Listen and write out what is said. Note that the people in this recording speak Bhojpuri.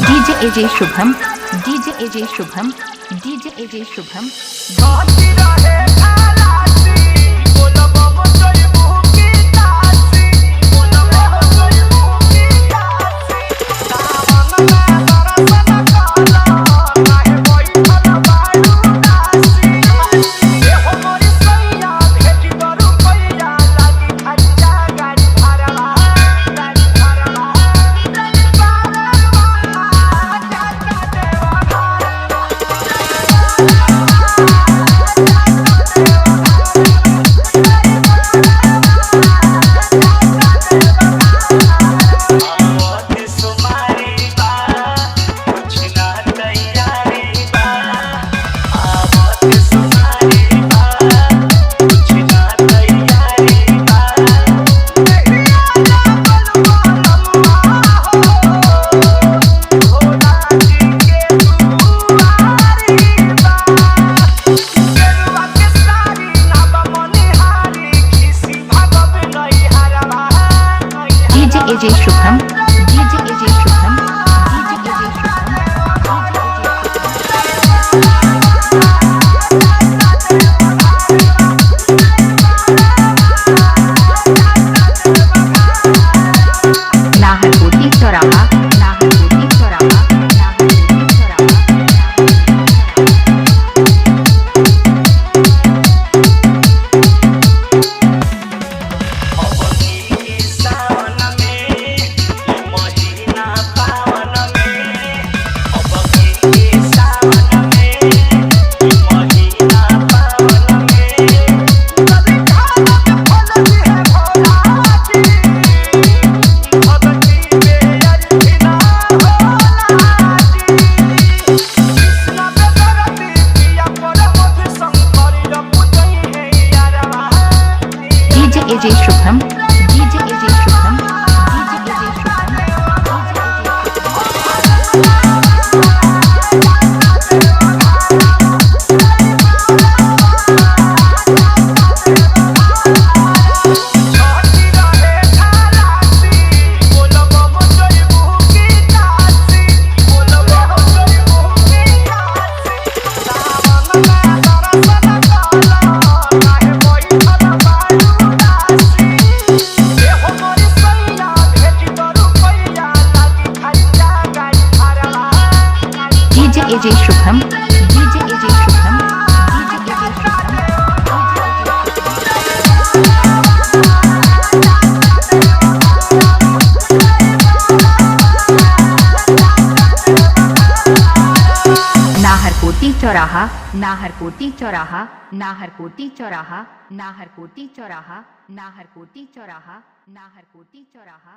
DJ AJ Shubham, DJ AJ Shubham, DJ AJ Shubham, धोती रहे खालासी, बोलबम जइबू की तासी, बोलबम जइबू की तासी। सावन में दर्शन कला, काहे बैठल बाड़ू दासी। एहो मोरी सैया, भेज दो रुपैया, लागी खर्चा गाड़ी भाड़वा, गाड़ी भाड़वा, गाड़ी भाड़वा, जाता देवा घरवा। सुमारी बा, कुछ ना तैयारी बा। आवत सुमारी बा, कुछ ना तैयारी बा। DJ AJ Shubham, DJ AJ Shubham, DJ AJ Shubham, DJ AJ Shubham. Naharkoti चौराहा, नाहरकोटी चौराहा, नाहरकोटी चौराहा, नाहरकोटी चौराहा। अबकी सावन में, महीना पावन में। अबकी सावन में, महीना पावन में। DJ AJ Shubham, DJ AJ Shubham, DJ AJ Shubham, DJ AJ Shubham. DJ AJ Shubham, DJ AJ Shubham, DJ AJ Shubham, DJ AJ Shubham. Naharkoti चौराहा, नाहरकोटी चौराहा, नाहरकोटी चौराहा, नाहरकोटी चौराहा, नाहरकोटी चौराहा, नाहरकोटी चौराहा।